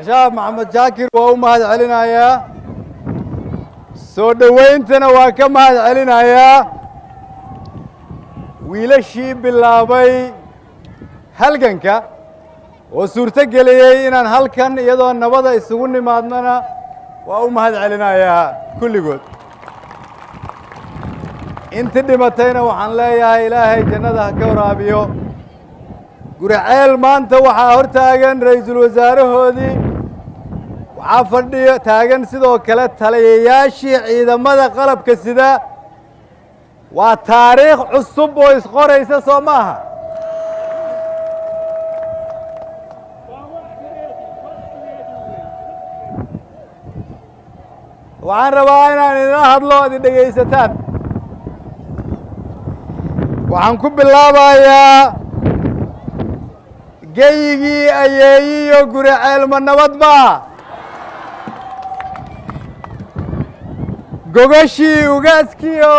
Sheekh Maxamed Shaakir waa u mahad celinayaa, soo dhowayntana waa ka mahad celinayaa. Wiilashii bilaabay halganka oo suurto geliyey inaan halkan iyadoo nabada isugu nimaadnona waa u mahad celinayaa kulligood. Intii dhimatayna waxaan leeyahay Ilaahay jannada ha ka waraabiyo. Guriceel maanta waxaa hor taagan ra'iisul wasaarahoodii, waxaa fadhiyo taagan sidoo kale taliyayaashii ciidamada qalabka sida. Waa taariikh cusub oo isqoraysa, soo maaha? Waxaan rabaa inaan idila hadlo ad i dhegaysataan. Waxaan ku bilaabayaa geyigii ayeeyiyo Guriceel ma nabad baa? Gogashii ugaaskiiyo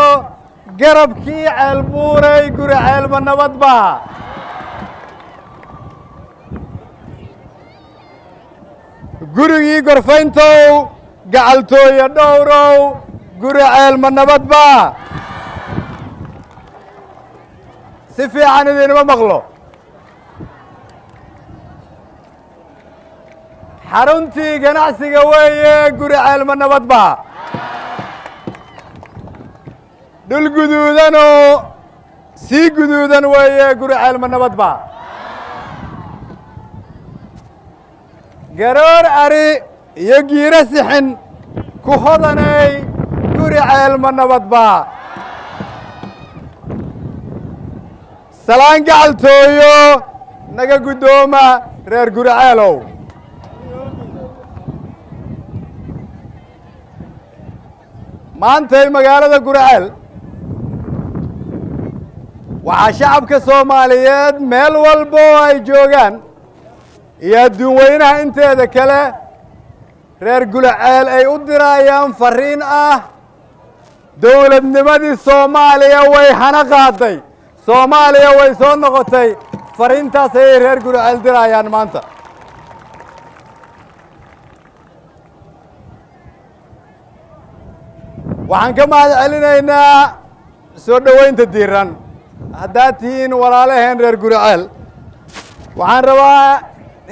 garabkii Ceelbuuray, Guriceel ma nabad baa? Gurigii Gorfayntow, gacaltooya dhowrow, Guriceel ma nabad baa? Si fiican idinma maqlo. Xaruntii ganacsiga weeye, Guriceel ma nabad baa? Dhul guduudanoo sii guduudan weeye, Guriceel ma nabad baa? Garoor ari iyo giiro sixin ku hodanay, Guriceel ma nabad baa? Salaan gacaltooyo naga guddooma reer Guriceelow. Maantay magaalada Guriceel waxaa shacabka Soomaaliyeed meel walba oo ay joogaan iyo adduun weynaha inteeda kale reer Guriceel ay u dirayaan fariin ah: dowladnimadii Soomaaliya way hana qaaday, Soomaaliya way soo noqotay. Fariintaas ayay reer Guriceel dirayaan maanta. Waxaan ka mahad celinaynaa soo dhoweynta diiran haddaad tihiin walaalaheen reer Guriceel. Waxaan rabaa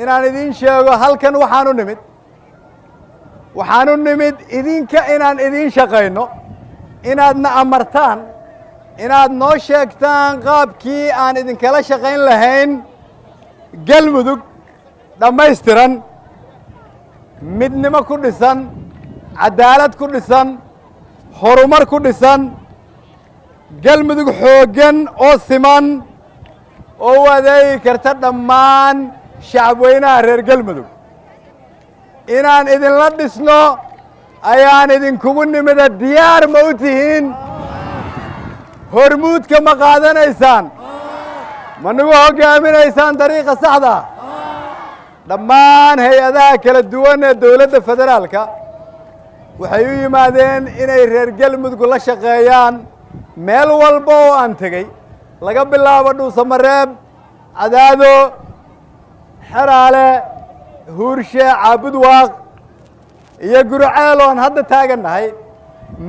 inaan idiin sheego halkan waxaan u nimid, waxaan u nimid idinka inaan idiin shaqayno, inaadna amartaan, inaad noo sheegtaan qaabkii aan idinkala shaqayn lahayn Galmudug dhammaystiran, midnimo ku dhisan, cadaalad ku dhisan, horumar ku dhisan, Galmudug xooggan oo siman oo u adeegi karta dhammaan shacabweynaha reer Galmudug. Inaan idinla dhisno ayaan idinkugu nimida. Diyaar ma u tihiin? Hormuudka ma qaadanaysaan? Ma nagu hoggaaminaysaan dariiqa saxda? Dhammaan hay-adaha kala duwan ee dowladda federaalka waxay u yimaadeen inay reer Galmudug la shaqeeyaan. Meel walba oo aan tegey, laga bilaabo Dhuusamareeb, Cadaado, Xeraale, Huurshe, Caabudwaaq iyo Guriceel oon hadda taagannahay,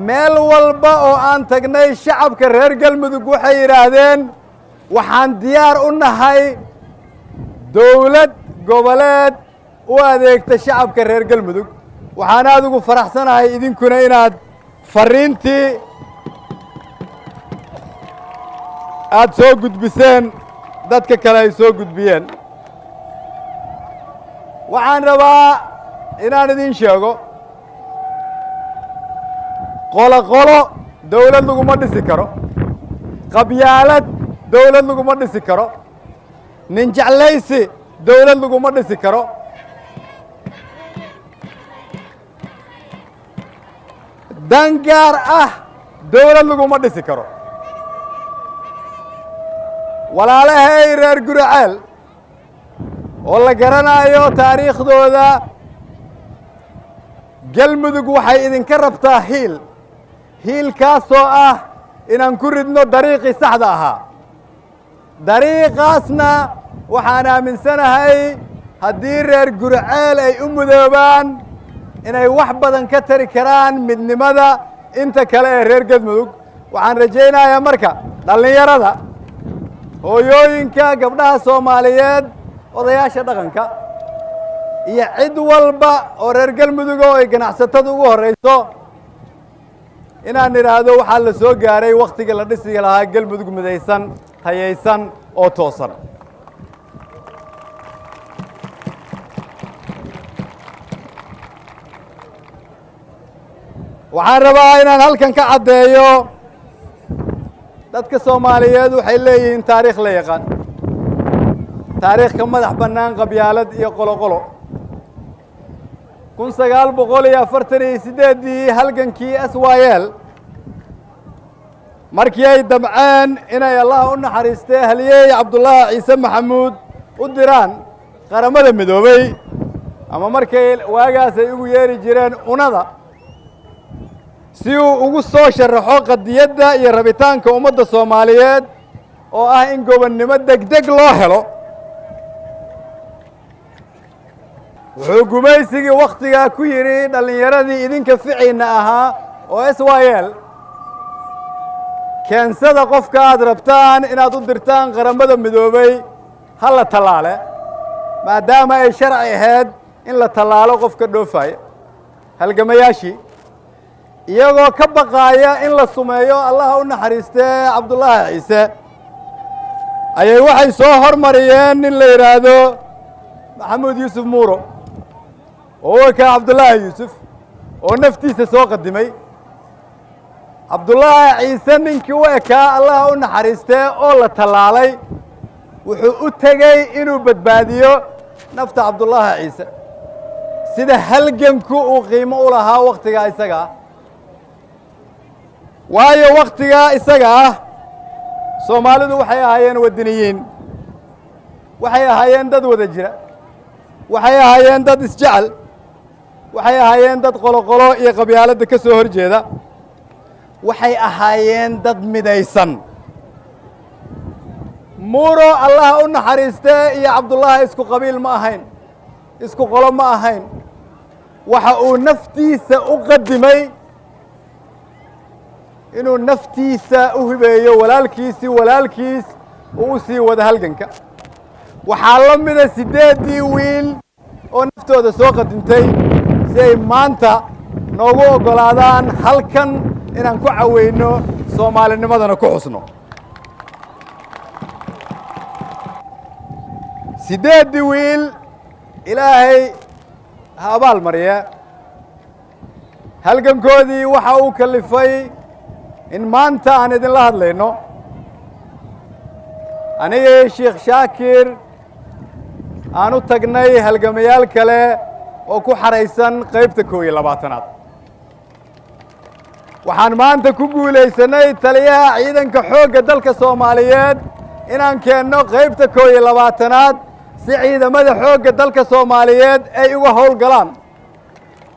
meel walba oo aan tagnay shacabka reer Galmudug waxay yidhaahdeen waxaan diyaar u nahay dowlad goboleed u adeegta shacabka reer Galmudug. Waxaan aada ugu faraxsanahay idinkuna inaad fariintii aada soo gudbiseen, dadka kale ay soo gudbiyeen. Waxaan rabaa inaan idin sheego, qolo qolo dawlad laguma dhisi karo, qabyaalad dawlad laguma dhisi karo, nin jeclaysi dawlad laguma dhisi karo. Dan gaar ah dawlad laguma dhisi karo. Walaalahay reer Guriceel oo la garanayo taariikhdooda, Galmudug waxay idinka rabtaa hiil, hiilkaasoo ah inaan ku ridno dariiqii saxda ahaa. Dariiqaasna waxaan aaminsanahay Haddii reer Guriceel ay u mudoobaan, inay wax badan ka tari karaan midnimada inta kale ee reer Galmudug. Waxaan rajaynayaa marka dhallinyarada, hooyooyinka, gabdhaha Soomaaliyeed, odayaasha dhaqanka iyo cid walba oo reer Galmudug oo ay ganacsatadu ugu horrayso, inaan idhaahdo waxaa la soo gaaray wakhtigii la dhisi lahaa Galmudug midaysan, tayaysan oo toosan. Waxaan rabaa inaan halkan ka caddeeyo, dadka Soomaaliyeed waxay leeyihiin taariikh la yaqaan, taariikh ka madax bannaan qabyaalad iyo qoloqolo. 1948-dii halgankii SYL, markii ay damceen inay, Allah u naxariistee, halyeey Cabdullaahi Ciise Maxamuud u diraan Qaramada Midoobey, ama markay waagaas ay ugu yeeri jireen UNada, si uu ugu soo sharaxo qadiyadda iyo rabitaanka ummadda Soomaaliyeed oo ah in gobonnimo degdeg loo helo, wuxuu gumaysigii wakhtigaa ku yidhi dhallinyaradii idinka ficiinna ahaa oo SYL, keensada qofka aad rabtaan inaad u dirtaan Qaramada Midoobey, ha la tallaale, maadaama ay sharci ahayd in la tallaalo qofka dhoofaya. Halgamayaashii, iyagoo ka baqaaya in la sumeeyo, Allaha u naxariistee, Cabdullaahi Ciise, ayay waxay soo hormariyeen nin la yidhaahdo Maxamuud Yuusuf Muuro, oo u ekaa Cabdullaahi Yuusuf oo naftiisa soo qadimay. Cabdullaahi Ciise ninkii u ekaa, Allaha u naxariistee, oo la tallaalay, wuxuu u tegey inuu badbaadiyo nafta Cabdullaahi Ciise. Sida halganku uu qiimo u lahaa wakhtigaa isaga ah, waayo wakhtigaa isaga ah Soomaalidu waxay ahaayeen waddaniyiin, waxay ahaayeen dad wada jira, waxay ahaayeen dad isjecel, waxay ahaayeen dad qoloqolo iyo qabyaaladda ka soo hor jeeda, waxay ahaayeen dad midaysan. Muuro, Allaha u naxariistee, iyo Cabdullaahi isku qabiil ma ahayn, isku qolo ma ahayn. Waxa uu naftiisa u qadimay inuu naftiisa u hibeeyo walaalkiisi, walaalkiis uu u sii wada halganka. Waxaa la mida 8-dii wiil oo naftooda soo qadintay si ay maanta noogu oggolaadaan halkan inaan ku caweyno, Soomaalinimadana ku xusno. 8-dii wiil Ilaahay ha abaal mariye. Halgankoodii waxa uu kalifay in maanta aan idinla hadlayno, anigii Sheekh Shaakir aan u tagnay halgamayaal kale oo ku xaraysan qaybta 21-aad. Waxaan maanta ku guulaysanay taliyaha ciidanka xoogga dalka Soomaaliyeed inaan keenno qaybta 21-aad si ciidamada xoogga dalka Soomaaliyeed ay uga howlgalaan.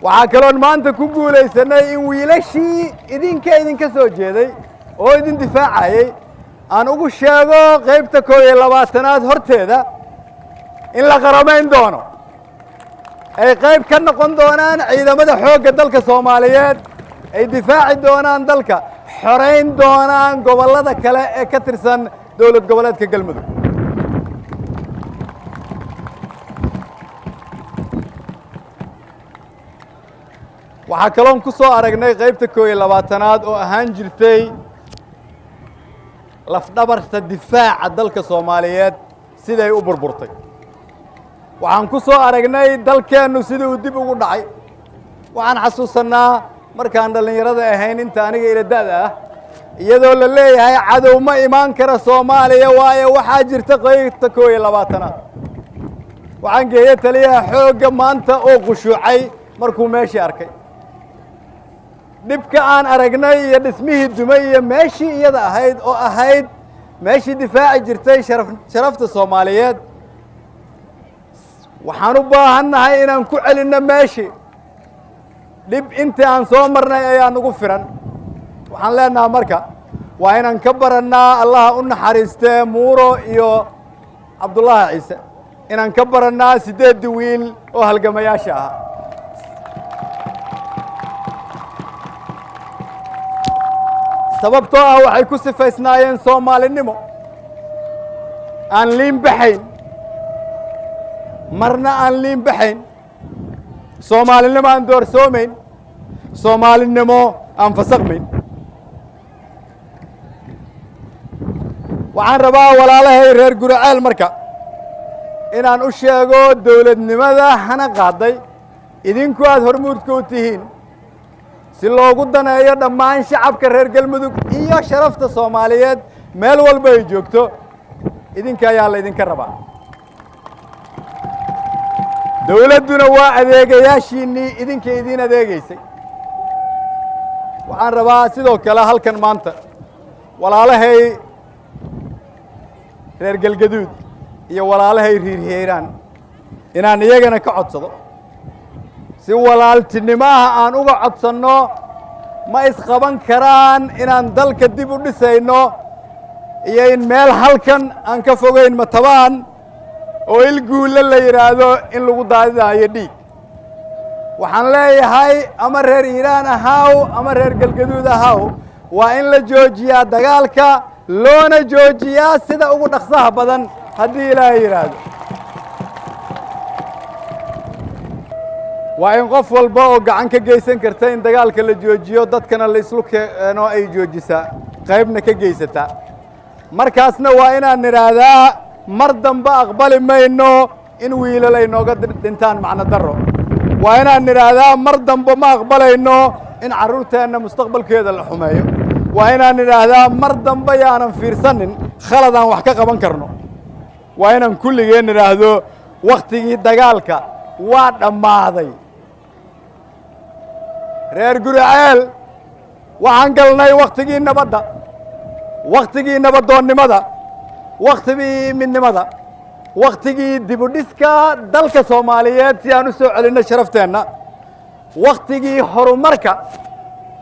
Waxaa kaloon maanta ku guulaysanay in wiilashii idinka idinka soo jeeday oo idin difaacayey aan ugu sheego qaybta 21-aad horteeda in la qaramayn doono, ay qayb ka noqon doonaan ciidamada xoogga dalka Soomaaliyeed, ay difaaci doonaan dalka, xorayn doonaan gobollada kale ee ka tirsan dowlad goboleedka Galmudug. Waxaa kaloon ku soo aragnay qaybta 21-aad oo ahaan jirtay lafdhabarta difaaca dalka Soomaaliyeed siday u burburtay. Waxaan ku soo aragnay dalkeennu sidii uu dib ugu dhacay. Waxaan xasuusannaa markaan dhallinyarada ahayn, inta aniga ila da'da ah, iyadoo la leeyahay cadow ma imaan kara Soomaaliya, waayo waxaa jirta qaybta 21-aad. Waxaan geeyey taliyaha xoogga maanta oo qushuucay markuu meeshii arkay dhibka aan aragnay iyo dhismihii dumay iyo meeshii iyada ahayd oo ahayd meeshii difaaci jirtay sharafta Soomaaliyeed. Waxaan u baahannahay inaan ku celinno meeshii. Dhib intii aan soo marnay ayaa nagu firan. Waxaan leenaha marka waa inaan ka barannaa, Allaha u naxariistee, Muuro iyo Cabdullaahi Ciise. Inaan ka barannaa 8dii wiil oo halgamayaasha ahaa. Sababtoo ah waxay ku sifaysnaayeen Soomaalinimo aan liin baxayn, marna aan liin baxayn, Soomaalinimo aan doorsoomayn, Soomaalinimo aan fasaqmayn. Waxaan rabaa walaalahay reer Guriceel marka inaan u sheego dawladnimada hana qaaday idinku aad hormuudka u tihiin, si loogu daneeyo dhammaan shacabka reer Galmudug iyo sharafta Soomaaliyeed meel walba ay joogto. Idinka ayaa laydinka rabaa. Dawladduna waa adeegayaashiinnii idinka idiin adeegaysay. Waxaan rabaa sidoo kale halkan maanta walaalahay reer Galgaduud iyo walaalahay reer Hiiraan inaan iyagana ka codsado, si walaaltinimo ah aan uga codsanno, ma isqaban karaan inaan dalka dib u dhisayno iyo in meel halkan aan ka fogayn Matabaan oo il guulle la yidhaahdo in lagu daadinaayo dhiig. Waxaan leeyahay, ama reer Hiiraan ahaw ama reer Galgaduud ahaw, waa in la joojiyaa dagaalka, loona joojiyaa sida ugu dhaqsaha badan haddii Ilaahay yidhaahdo. Waa in qof walba oo gacan ka geysan karta in dagaalka la joojiyo, dadkana la islu keeno, ay joojisaa, qaybna ka geysataa. Markaasna waa inaan nidhaahdaa mar dambe aqbali mayno in wiilal ay nooga dhintaan macno darro. Waa inaan nidhaahdaa mar dambe ma aqbalayno in carruurteenna mustaqbalkeeda la xumeeyo. Waa inaan nidhaahdaa mar dambe yaanan fiirsanin khalad aan wax ka qaban karno. Waa inaan kulligeen nidhaahdo wakhtigii dagaalka waa dhammaaday. Reer Guriceel, waxaan galnay wakhtigii nabadda, wakhtigii nabadoonnimada, wakhtigii midnimada, wakhtigii dibudhiska dalka Soomaaliyeed si aan u soo celinno sharafteenna, wakhtigii horumarka.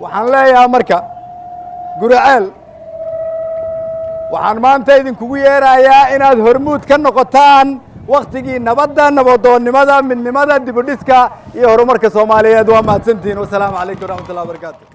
Waxaan leeyahaa marka Guriceel, waxaan maanta idinkugu yeerayaa inaad hormuud ka noqotaan wakhtigii nabadda, nabadoonnimada, midnimada, dibudhiska iyo horumarka Soomaaliyeed. Waa mahadsantihiin. Wasalaamu calaykum waraxmatullahi wabarakaatu.